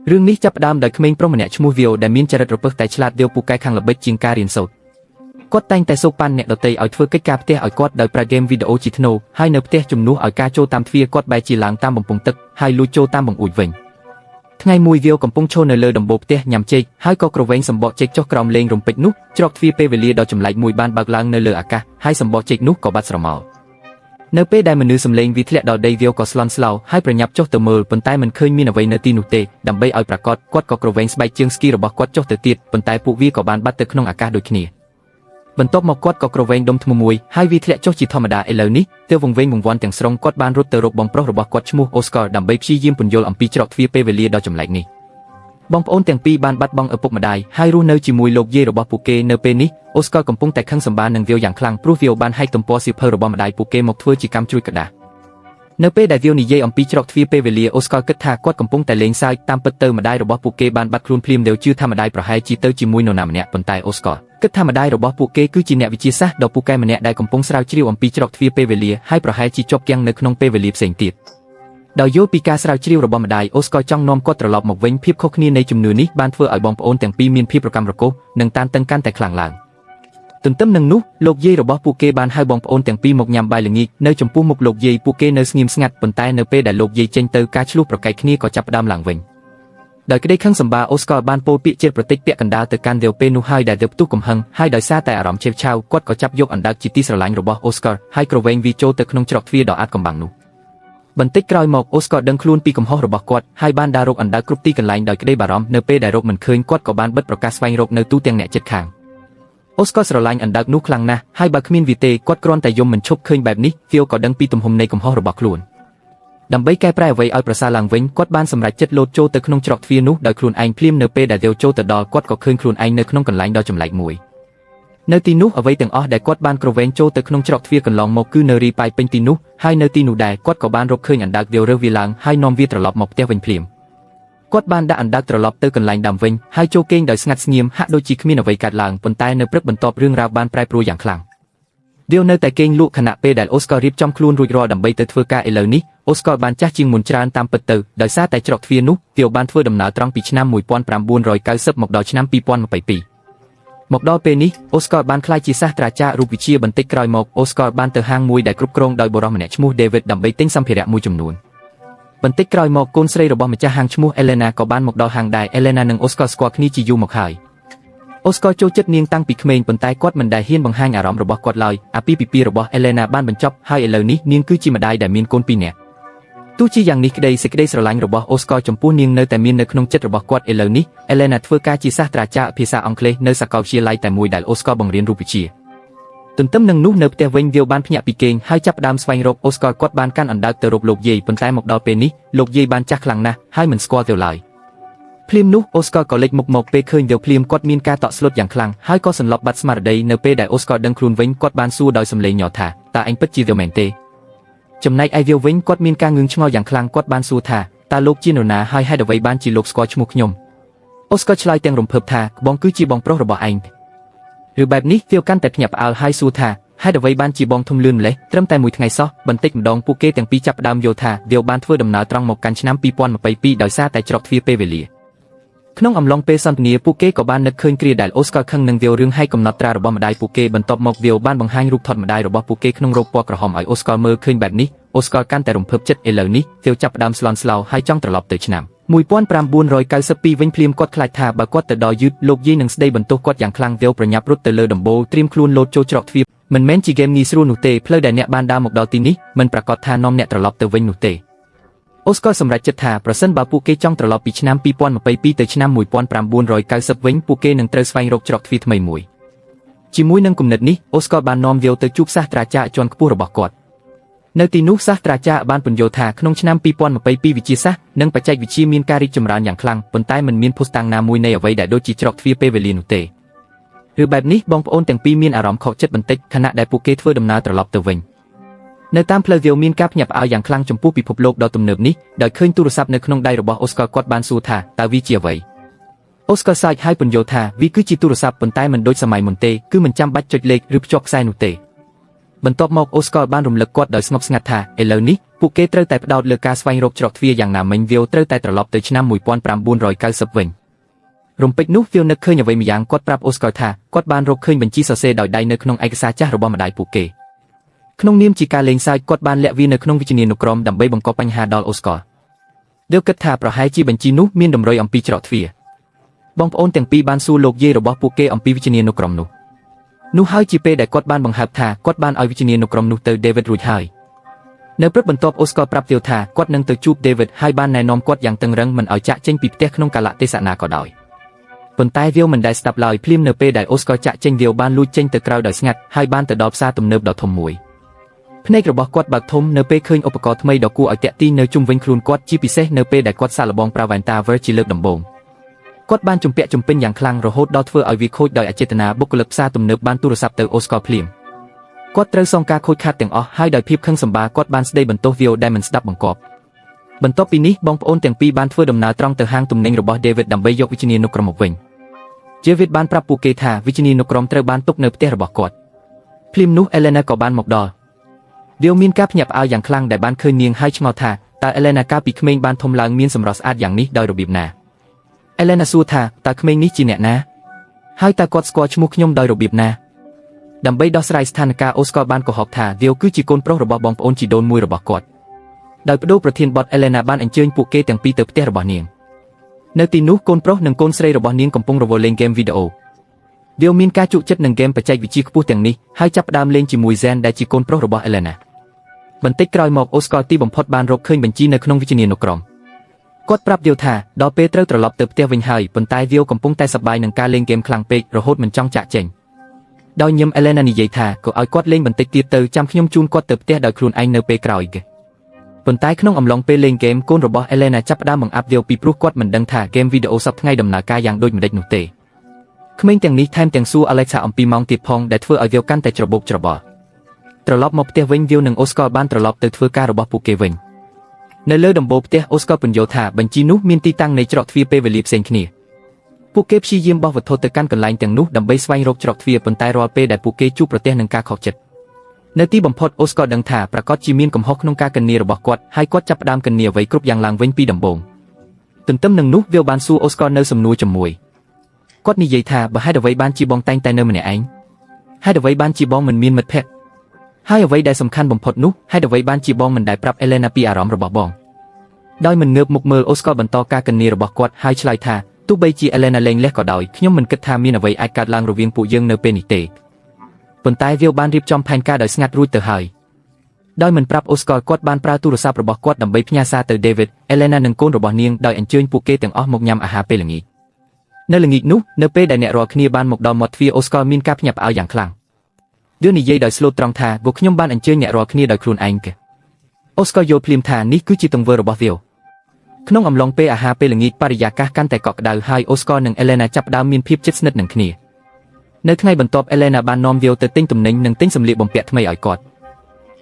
រឿងនេះចាប់ផ្ដើមដោយក្មេងប្រុសម្នាក់ឈ្មោះ Vio ដែលមានចរិតរពឹសតែឆ្លាត Vio ពូកែខាងល្បិចជាងការរៀនសូត្រគាត់តែងតែសូកប៉ាន់អ្នកដទៃឲ្យធ្វើកិច្ចការផ្ទះឲ្យគាត់ដោយប្រើហ្គេមវីដេអូជាធ្នូហើយនៅផ្ទះជំនួសឲ្យការចូលតាមទ្វារគាត់បែរជាឡើងតាមបំពង់ទឹកហើយលួចចូលតាមបង្អួចវិញថ្ងៃមួយវាកំពុងឈរនៅលើដំបូលផ្ទះញ៉ាំចេកហើយក៏ក្រវែងសម្បកចេកចុះក្រោមលេងរំពេចនោះច្រកទ្វារពេលវេលាដ៏ចម្លែកមួយបានបើកឡើងនៅលើអាកាសហើយសម្បកចេកនោះក៏បាត់ស្រមោលនៅពេលដែលមនុស្សសំឡេងវាធ្លាក់ដល់ដីវាក៏ស្លន់ស្លោហើយប្រញាប់ចុះទៅមើលប៉ុន្តែមិនឃើញមានអ្វីនៅទីនោះទេដើម្បីឲ្យប្រាកដគាត់ក៏ក្រវែងស្បែកជើងស្គីរបស់គាត់ចុះទៅទៀតប៉ុន្តែពួកវាក៏បានបាត់ទៅក្នុងអាកាសដូចគ្នាបន្ទាប់មកគាត់ក៏ក្រវែងដុំធ្មមួយហើយវាធ្លាក់ចុះជាធម្មតាឥឡូវនេះទើបវង្វេងវង្វាន់ទាំងស្រុងគាត់បានរត់ទៅរកបងប្រុសរបស់គាត់ឈ្មោះអូស្ការដើម្បីព្យាយាមពន្យល់អំពីច្រកទ្វារពេលវេលាដ៏ចម្លែកនេះបងប្អូនទាំងពីរបានបាត់បង់ឪពុកម្ដាយហើយរស់នៅជាមួយលោកយាយរបស់ពួកគេនៅពេលនេះអូស្ការកំពុងតែខឹងសម្បារនឹងវាយ៉ាងខ្លាំងព្រោះវាបានហែកទំព័រសៀវភៅរបស់ម្ដាយពួកគេមកធ្វើជាកម្មជ្រួចក្រដាសនៅពេលដែលវានិយាយអំពីច្រកទ្វារពេលវេលាអូស្ការគិតថាគាត់កំពុងតែលេងសើចតាមពិតទៅម្ដាយរបស់ពួកគេបានបាត់ខ្លួនភ្លាមដែលជឿថាម្ដាយប្រហែលជាទៅជាមួយនរណាម្នាក់ប៉ុន្តែអូស្ការគិតថាម្ដាយរបស់ពួកគេគឺជាអ្នកវិទ្យាសាស្ត្រដ៏ពូកែម្នាក់ដែលកំពុងស្រាវជ្រាវអំពីច្រកទ្វារពេលវេលាហើយប្រហែលជាជាប់គាំងនៅក្នុងពេលវេលាផ្សេងទៀតដោយយល់ពីការស្រាវជ្រាវរបស់ម្ដាយអូស្ការចង់នាំគាត់ត្រឡប់មកវិញភាពខុសគ្នានៃជំនឿនេះបានធ្វើឲ្យបងប្អូនទាំងពីរមានភាពប្រកម្មរកូសនិងតានតឹងកាន់តែខ្លាំងឡើងទន្ទឹមនឹងនោះលោកយាយរបស់ពួកគេបានហៅបងប្អូនទាំងពីរមកញ៉ាំបាយល្ងាចនៅចំពោះមុខលោកយាយពួកគេនៅស្ងៀមស្ងាត់ប៉ុន្តែនៅពេលដែលលោកយាយចេញទៅការឈ្លោះប្រកែកគ្នាក៏ចាប់ផ្ដើមឡើងវិញដោយក្តីខឹងសម្បាអូស្ការបានពោលពាក្យជាប្រតិចពាក់កណ្ដាលទៅកាន់ដេវពេលនោះហើយដែលដេវផ្ទុះកំហឹងហើយដោយសារតែអារម្មណ៍ឆេវឆាវគាត់ក៏ចាប់យកអណ្ដើកជាទីស្រឡាញ់របស់អូស្ការហើយក្រវែងវាចូលទៅក្នុងច្រកទ្វារដ៏អាថ៌កំបាំងនោះបន្តិចក្រោយមកអូស្ការដឹងខ្លួនពីកំហុសរបស់គាត់ហើយបានដើររកអណ្ដើកគ្រប់ទីកន្លែងដោយក្តីបារម្ភនៅពេលដែលរកមិនឃើញគាត់ក៏បានបិទប្រកាសស្វែងរកនៅទូទាំងអ្នកជិតខាងអូស្ការស្រឡាញ់អណ្ដើកនោះខ្លាំងណាស់ហើយបើគ្មានវាទេគាត់គ្រាន់តែយំមិនឈប់ឃើញបែបនេះវាក៏ដឹងពីទំហំនៃកំហុសរបស់ខ្លួនដើម្បីកែប្រែអ្វីឲ្យប្រសើរឡើងវិញគាត់បានសម្រេចចិត្តលោតចូលទៅក្នុងច្រកទ្វារនោះដោយខ្លួនឯងភ្លាមនៅពេលដែលវាចូលទៅដល់គាត់ក៏ឃើញខ្លួនឯងនៅក្នុងកន្លែងដ៏ចម្លែកមួយនៅទីនោះអ្វីទាំងអស់ដែលគាត់បានក្រវែងចូលទៅក្នុងច្រកទ្វារកន្លងមកគឺនៅរីប៉ាយពេញទីនោះហើយនៅទីនោះដែរគាត់ក៏បានរកឃើញអណ្ដើកវារើសវាឡើងហើយនាំវាត្រឡប់មកផ្ទះវិញភ្លាមគាត់បានដាក់អណ្ដើកត្រឡប់ទៅកន្លែងដើមវិញហើយចូលគេងដោយស្ងាត់ស្ងៀមហាក់ដូចជាគ្មានអ្វីកើតឡើងប៉ុន្តែនៅព្រឹកបន្ទាប់រឿងរ៉ាវបានប្រែប្រួលយ៉ាងខ្លាំងវានៅតែគេងលក់ខណៈពេលដែលអូស្ការរៀបចំខ្លួនរួចរាល់ដើម្បីទៅធ្វើការឥឡូវនេះអូស្ការបានចាស់ជាងមុនច្រើនតាមពិតទៅដោយសារតែច្រកទ្វារនោះវាបានធ្វើដំណើរត្រង់ពីឆ្នាំ1990មកដល់ឆ្នាំ2022មកដល់ពេលនេះអូស្ការបានក្លាយជាសាស្ត្រាចារ្យរូបវិទ្យាបន្តិចក្រោយមកអូស្ការបានទៅហាងមួយដែលគ្រប់គ្រងដោយបុរសម្នាក់ឈ្មោះ David ដើម្បីទិញសម្ភារៈមួយចំនួនបន្តិចក្រោយមកកូនស្រីរបស់ម្ចាស់ហាងឈ្មោះ Elena ក៏បានមកដល់ហាងដែរ Elena និងអូស្ការស្គាល់គ្នាជាយូរមកហើយអូស្ការចូលចិត្តនាងតាំងពីក្មេងប៉ុន្តែគាត់មិនដែលហ៊ានបង្ហាញអារម្មណ៍របស់គាត់ឡើយអាពាហ៍ពិពាហ៍របស់ Elena បានបញ្ចប់ហើយឥឡូវនេះនាងគឺជាម្ដាយដែលមានកូនពីរនាក់ទោះជាយ៉ាងនេះក្តីសេចក្តីស្រឡាញ់របស់អូស្ការចំពោះនាងនៅតែមាននៅក្នុងចិត្តរបស់គាត់ឥឡូវនេះ Elena ធ្វើការជាសាស្ត្រាចារ្យភាសាអង់គ្លេសនៅសាកលវិទ្យាល័យតែមួយដែលអូស្ការបង្រៀនរូបវិទ្យាទន្ទឹមនឹងនោះនៅផ្ទះវិញវាបានភ្ញាក់ពីគេងហើយចាប់ផ្ដើមស្វែងរកអូស្ការគាត់បានកាន់អណ្ដើកទៅរកលោកយាយប៉ុន្តែមកដល់ពេលនេះលោកយាយបានចាស់ខ្លាំងណាស់ហើយមិនស្គាល់ទៅឡើយភ្លាមនោះអូស្ការក៏លេចមុខមកពេលឃើញវាភ្លាមគាត់មានការតក់ស្លុតយ៉ាងខ្លាំងហើយក៏សន្លប់បាត់ស្មារតីនៅពេលដែលអូស្ការដឹងខ្លួនវិញគាត់បានសួរដោយសំឡេងញ័រថាតើអញពិតជាវាមែនទេចំណែកឯវាវិញគាត់មានការងឿងឆ្ងល់យ៉ាងខ្លាំងគាត់បានសួរថាតើលោកជានរណាហើយហេតុអ្វីបានជាលោកស្គាល់ឈ្មោះខ្ញុំអូស្ការឆ្លើយទាំងរំភើបថាបងគឺជាបងប្រុសរបស់ឯងឬបែបនេះវាកាន់តែភ្ញាក់ផ្អើលហើយសួរថាហេតុអ្វីបានជាបងធំលឿនម្លេះត្រឹមតែមួយថ្ងៃសោះបន្តិចម្ដងពួកគេទាំងពីរចាប់ផ្ដើមយល់ថាវាបានធ្វើដំណើរត្រង់មកកាន់ឆ្នាំ2022ដោយសារតែច្រកទ្វារពេលវេលាក្នុងអំឡុងពេលសន្ទនាពួកគេក៏បាននឹកឃើញគ្រាដែលអូស្ការខឹងនឹងវារឿងឲ្យកំណត់ត្រារបស់ម្ដាយពួកគេបន្ទាប់មកវាបានបង្ហាញរូបថតម្ដាយរបស់ពួកគេក្នុងរោគពណ៌ក្រហមឲ្យអូស្ការមើលឃើញបែបនេះអូស្ការកាន់តែរំភើបចិត្តឥឡូវនេះវាចាប់ផ្ដើមស្លន់ស្លោហើយចង់ត្រឡប់ទៅឆ្នាំ1992វិញភ្លាមគាត់ខ្លាចថាបើគាត់ទៅដល់យឺតលោកយាយនឹងស្ដីបន្ទោសគាត់យ៉ាងខ្លាំងវាប្រញាប់រត់ទៅលើដំបូលត្រៀមខ្លួនលោតចូលច្រកទ្វារមិនមែនជាហ្គេមងាយស្រួលនោះទេផ្លូវដែលអ្នកបានដើរមកដល់ទីនេះមិនប្រាកដថានាំអ្នកត្រឡប់ទៅវិញនោះទេអូស្ការសម្រេចចិត្តថាប្រសិនបើពួកគេចង់ត្រឡប់ពីឆ្នាំ2022ទៅឆ្នាំ1990វិញពួកគេនឹងត្រូវស្វែងរកច្រកទ្វារថ្មីមួយជាមួយនឹងគំនិតនេះអូស្ការបាននាំវាទៅជួបសាស្ត្រាចារ្យជាន់ខ្ពស់របស់គាត់នៅទីនោះសាស្ត្រាចារ្យបានពន្យល់ថាក្នុងឆ្នាំ2022វិទ្យាសាស្ត្រនិងបច្ចេកវិទ្យាមានការរីកចម្រើនយ៉ាងខ្លាំងប៉ុន្តែមិនមានភស្តុតាងណាមួយនៃអ្វីដែលដូចជាច្រកទ្វារពេលវេលានោះទេឬបែបនេះបងប្អូនទាំងពីរមានអារម្មណ៍ខកចិត្តបន្តិចខណៈដែលពួកគេធ្វើដំណើរត្រឡប់ទៅវិញនៅតាមផ្លូវវាមានការភ្ញាក់ផ្អើលយ៉ាងខ្លាំងចំពោះពិភពលោកដ៏ទំនើបនេះដោយឃើញទូរស័ព្ទនៅក្នុងដៃរបស់អូស្ការគាត់បានសួរថាតើវាជាអ្វីអូស្ការសើចហើយពន្យល់ថាវាគឺជាទូរស័ព្ទប៉ុន្តែមិនដូចសម័យមុនទេគឺមិនចាំបាច់ចុចលេខឬភ្ជាប់ខ្សែនោះទេ បន្ទាប់មកអូស្កលបានរំលឹកគាត់ដោយស្ងប់ស្ងាត់ថាឥឡូវនេះពួកគេត្រូវតែផ្ដោតលើការស្វែងរកច្រកទ្វារយ៉ាងណាមិញវាត្រូវតែត្រឡប់ទៅឆ្នាំ1990វិញរំពេចនោះវានឹកឃើញអ្វីម្យ៉ាងគាត់ប្រាប់អូស្កលថាគាត់បានរកឃើញបញ្ជីសរសេរដោយដៃនៅក្នុងឯកសារចាស់របស់ម្ដាយពួកគេក្នុងនាមជាការលេងសើចគាត់បានលាក់វានៅក្នុងវិជ្ជានុក្រមដើម្បីបង្កបញ្ហាដល់អូស្កលវាគិតថាប្រហែលជាបញ្ជីនោះមានតម្រុយអំពីច្រកទ្វារបងប្អូនទាំងពីរបានសួរលោកយាយរបស់ពួកគេអំពីវិជ្ជានុក្រមនោះនោះហើយជាពេលដែលគាត់បានបង្ហើបថាគាត់បានឲ្យវិជ្ជានុក្រមនោះទៅ David រួចហើយនៅព្រឹកបន្ទាប់អូស្កលប្រាប់ទៀវថាគាត់នឹងទៅជួប David ហើយបានណែនាំគាត់យ៉ាងតឹងរឹងមិនឲ្យចាក់ចេញពីផ្ទះក្នុងកាលៈទេសៈណាក៏ដោយប៉ុន្តែវាមិនដែលស្ដាប់ឡើយភ្លាមនៅពេលដែលអូស្កលចាក់ចេញវាបានលួចចេញទៅក្រៅដោយស្ងាត់ហើយបានទៅដល់ផ្សារទំនើបដ៏ធំមួយភ្នែករបស់គាត់បើកធំនៅពេលឃើញឧបករណ៍ថ្មីដ៏គួរឲ្យទាក់ទាញនៅជុំវិញខ្លួនគាត់ជាពិសេសនៅពេលដែលគាត់សាកល្បងប្រើវ៉ែនតា VR ជាលើកដំបូងគាត់បានជំពាក់ជំពិនយ៉ាងខ្លាំងរហូតដល់ធ្វើឲ្យវាខូចដោយអចេតនាបុគ្គលិកផ្សារទំនើបបានទូរស័ព្ទទៅអូស្កលភ្លាមគាត់ត្រូវសងការខូចខាតទាំងអស់ហើយដោយភាពខឹងសម្បារគាត់បានស្ដីបន្ទោសវាដែលមិនស្ដាប់បង្គាប់បន្ទាប់ពីនេះបងប្អូនទាំងពីរបានធ្វើដំណើរត្រង់ទៅហាងទំនិញរបស់ David ដើម្បីយកវិជ្ជានុក្រមមកវិញ David បានប្រាប់ពួកគេថាវិជ្ជានុក្រមត្រូវបានទុកនៅផ្ទះរបស់គាត់ភ្លាមនោះ Elena ក៏បានមកដល់វាមានការភ្ញាក់ផ្អើលយ៉ាងខ្លាំងដែលបានឃើញនាងហើយឆ្ងល់ថាតើ Elena កាលពីក្មេងបានធំឡើងមានសម្រស់ស្អាតយ៉ាងនេះដោយរបៀបណា Elena សួរថាតើក្មេងនេះជាអ្នកណាហើយតើគាត់ស្គាល់ឈ្មោះខ្ញុំដោយរបៀបណាដើម្បីដោះស្រាយស្ថានភាពអូស្កលបានកុហកថាវាគឺជាកូនប្រុសរបស់បងប្អូនជីដូនមួយរបស់គាត់ដោយបដូរប្រធានបទ Elena បានអញ្ជើញពួកគេទាំងពីរទៅផ្ទះរបស់នាងនៅទីនោះកូនប្រុសនិងកូនស្រីរបស់នាងកំពុងរវល់លេងហ្គេមវីដេអូវាមានការជក់ចិត្តនឹងហ្គេមបច្ចេកវិទ្យាខ្ពស់ទាំងនេះហើយចាប់ផ្ដើមលេងជាមួយ Zen ដែលជាកូនប្រុសរបស់ Elena បន្តិចក្រោយមកអូស្កលទីបំផុតបានរកឃើញបញ្ជីនៅក្នុងវិជ្ជានុក្រមគាត់ប្រាប់វាថាដល់ពេលត្រូវត្រឡប់ទៅផ្ទះវិញហើយប៉ុន្តែវាកំពុងតែសប្បាយនឹងការលេងហ្គេមខ្លាំងពេករហូតមិនចង់ចាក់ចេញដោយញឹម Elena និយាយថាក៏ឲ្យគាត់លេងបន្តិចទៀតទៅចាំខ្ញុំជូនគាត់ទៅផ្ទះដោយខ្លួនឯងនៅពេលក្រោយគេប៉ុន្តែក្នុងអំឡុងពេលលេងហ្គេមកូនរបស់ Elena ចាប់ផ្ដើមបង្អាប់វាពីព្រោះគាត់មិនដឹងថាហ្គេមវីដេអូសប្តាហ៍ថ្ងៃដំណើរការយ៉ាងដូចម្តេចនោះទេក្មេងទាំងនេះថែមទាំងសួរ Alexa អំពីម៉ោងទៀតផងដែលធ្វើឲ្យវាកាន់តែច្របូកច្របល់ត្រឡប់មកផ្ទះវិញវានិងអូស្កលបានត្រឡប់ទៅធ្វើការរបស់ពួកគេវិញនៅលើដំបូលផ្ទះអូស្កលពន្យល់ថាបញ្ជីនោះមានទីតាំងនៃច្រកទ្វារពេលវេលាផ្សេងគ្នាពួកគេព្យាយាមបោះវត្ថុទៅកាន់កន្លែងទាំងនោះដើម្បីស្វែងរកច្រកទ្វារប៉ុន្តែរាល់ពេលដែលពួកគេជួបប្រទះនឹងការខកចិត្តនៅទីបំផុតអូស្កលដឹងថាប្រាកដជាមានកំហុសក្នុងការគណនារបស់គាត់ហើយគាត់ចាប់ផ្ដើមគណនាអ្វីគ្រប់យ៉ាងឡើងវិញពីដំបូងទន្ទឹមនឹងនោះវាបានសួរអូស្កលនៅសំណួរជាមួយគាត់និយាយថាបើហេតុអ្វីបានជាបងតែងតែនៅម្នាក់ឯងហេតុអ្វីបានជាបងមិនមានមិត្តភក្តិហើយអ្វីដែលសំខាន់បំផុតនោះហេតុអ្វីបានជាបងមិនដែលប្រាប់អេឡេណាពីអារម្មណ៍របស់បងដោយមិនងើបមុខមើលអូស្កលបន្តការគណនារបស់គាត់ហើយឆ្លើយថាទោះបីជាអេឡេណាលែងលះក៏ដោយខ្ញុំមិនគិតថាមានអ្វីអាចកើតឡើងរវាងពួកយើងនៅពេលនេះទេប៉ុន្តែវាបានរៀបចំផែនការដោយស្ងាត់រួចទៅហើយដោយមិនប្រាប់អូស្កលគាត់បានប្រើទូរស័ព្ទរបស់គាត់ដើម្បីផ្ញើសារទៅ David, Elena និងកូនរបស់នាងដោយអញ្ជើញពួកគេទាំងអស់មកញ៉ាំអាហារពេលល្ងាចនៅល្ងាចនោះនៅពេលដែលអ្នករាល់គ្នាបានមកដល់មាត់ទ្វារអូស្កលមានការភ្ញាក់ផ្អើលយ៉ាងខ្លាំងវានិយាយដោយស្លូតត្រង់ថាពួកខ្ញុំបានអញ្ជើញអ្នករាល់គ្នាដោយខ្លួនឯងគេអូស្កលយល់ភ្លាមថានេះគឺជាទង្វើរបស់វាក្នុងអំឡុងពេលអាហារពេលល្ងាចបរិយាកាសកាន់តែកក់ក្ដៅហើយអូស្កលនិងអេឡេណាចាប់ផ្ដើមមានភាពជិតស្និទ្ធនឹងគ្នានៅថ្ងៃបន្ទាប់អេឡេណាបាននាំវាទៅទិញទំនិញនិងទិញសម្លៀកបំពាក់ថ្មីឲ្យគាត់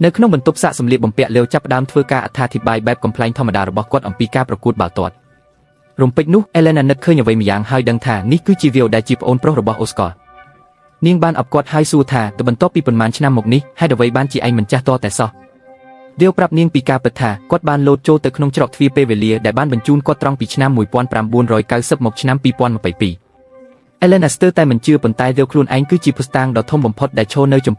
នៅក្នុងបន្ទប់សាកសម្លៀកបំពាក់លេវចាប់ផ្ដើមធ្វើការអត្ថាធិប្បាយបែបកំប្លែងធម្មតារបស់គាត់អំពីការប្រកួតបាល់ទាត់រំពេចនោះអេឡេណានឹកឃើញអ្វីម្យ៉ាងហើយដឹងថានេះគឺជាវាដែលជាប្អូនប្រុសរបស់អូស្កលនាងបានអបគាត់ហើយសួរថាទៅបន្ទាប់ពីប៉ុន្មានឆ្នាំមកនេះហេតុអ្វីបានជាឯងមិនចាស់តតែសោះវាប្រាប់នាងពីការពិតថាគាត់បានលោតចូលទៅក្នុងច្រកទ្វារពេលវេលាដែលបានបញ្ជូនគាត់ត្រង់ពីឆ្នាំ1990មកឆ្នាំ2022អេឡេណាស្ទើរតែមិនជឿប៉ុន្តែវាខ្លួនឯងគឺជាភស្តុតាងដ៏ធំបំផុតដែលឈរនៅចំ